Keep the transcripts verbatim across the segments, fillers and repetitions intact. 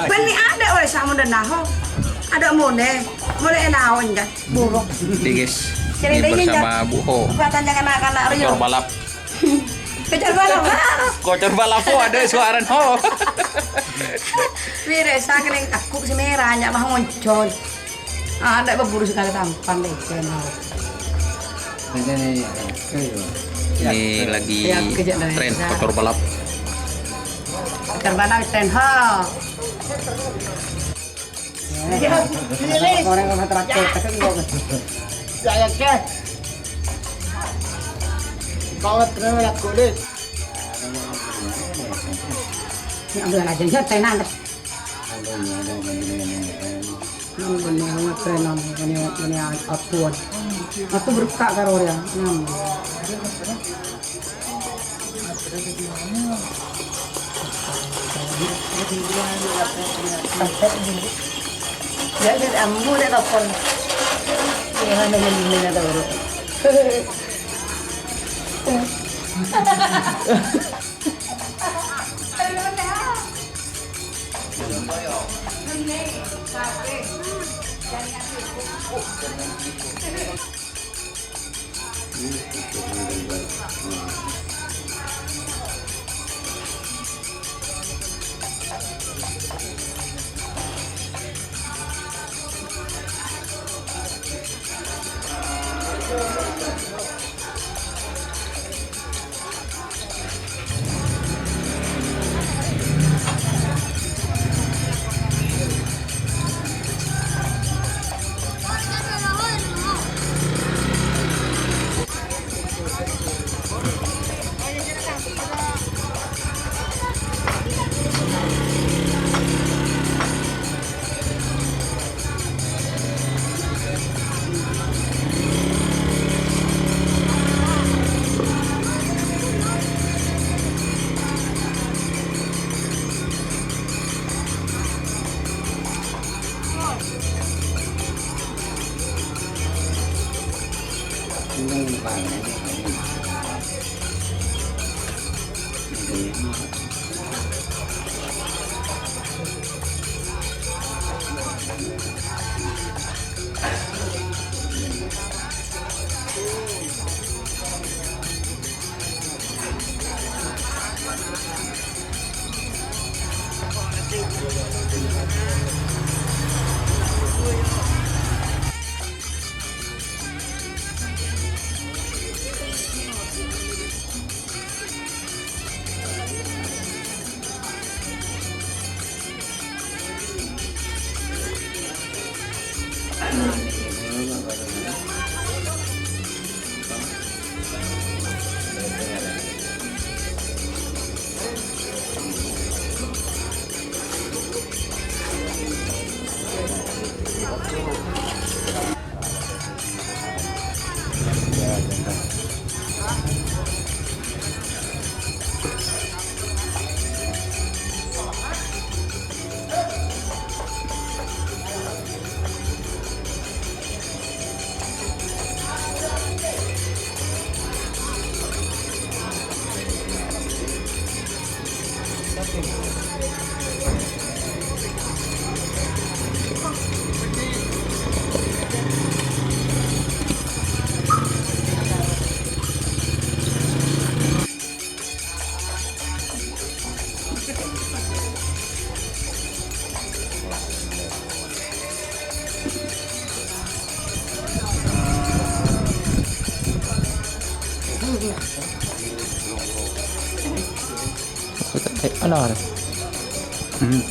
Bânnè adâ' orèng samodâna, ho. Adâ' monè. Monè ènaon, jâ. Buruk. Nih, guys. Ini bersama Bu Ho. Buatan jangan anak-anak, Rio. Kocor balap. Kocor balap. Kocor balap, ho, adâ' suarana, ho. Wire, sakèng aku sè mèra, nya' mah ngoncol. Adâ' bhuru sè kalè tampan, lècèn, ho. Ini lagi tren kocor balap. Kocor balap tren, ho. Orèng koma terakhir, tapi kok. Ya, ya, oke. Kau terus ya, kulit. Ini ambil aja, ya, tenang. Nang bânnè ngatrenan, bânnè, bânnè aturan. Aku berkak karo rèya. Nang. Ya, ya, ambu deh telepon. Ya, mana yang ini ada urut. Eh, ano, ano? Hmm.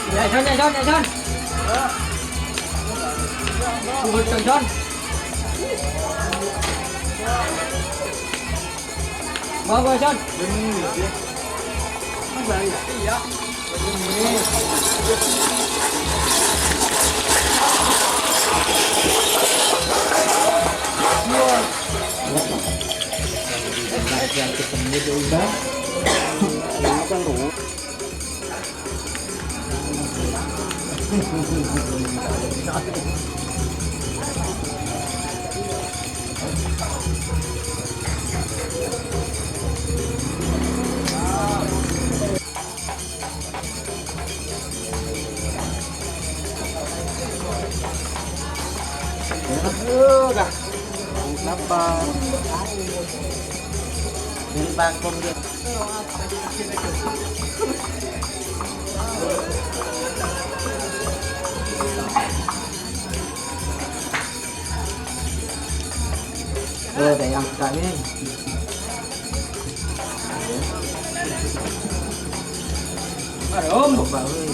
Ya, Jon, ya, Jon, ya, Jon. Bungkus, Jon, Jon. Bawa, Jon. Iya. Aduh, dah. Kenapa? Ini bakong dia. Oh, ada yang suka nih. Harum. Coba, weh.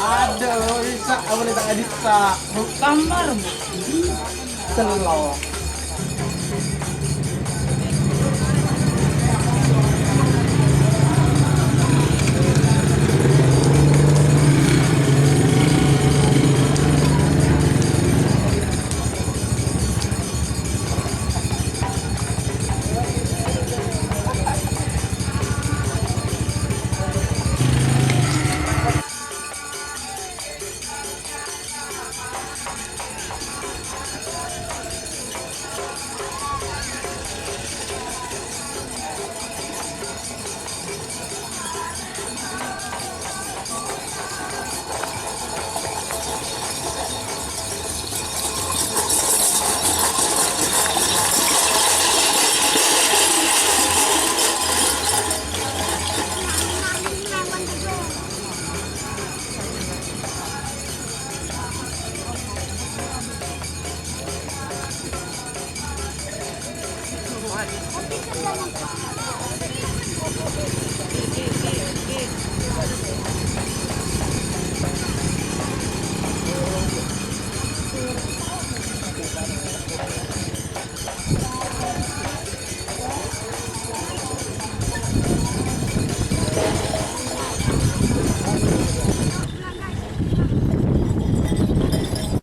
Aduh, bisa. Apa nih, tak bisa? Kamar. Telok.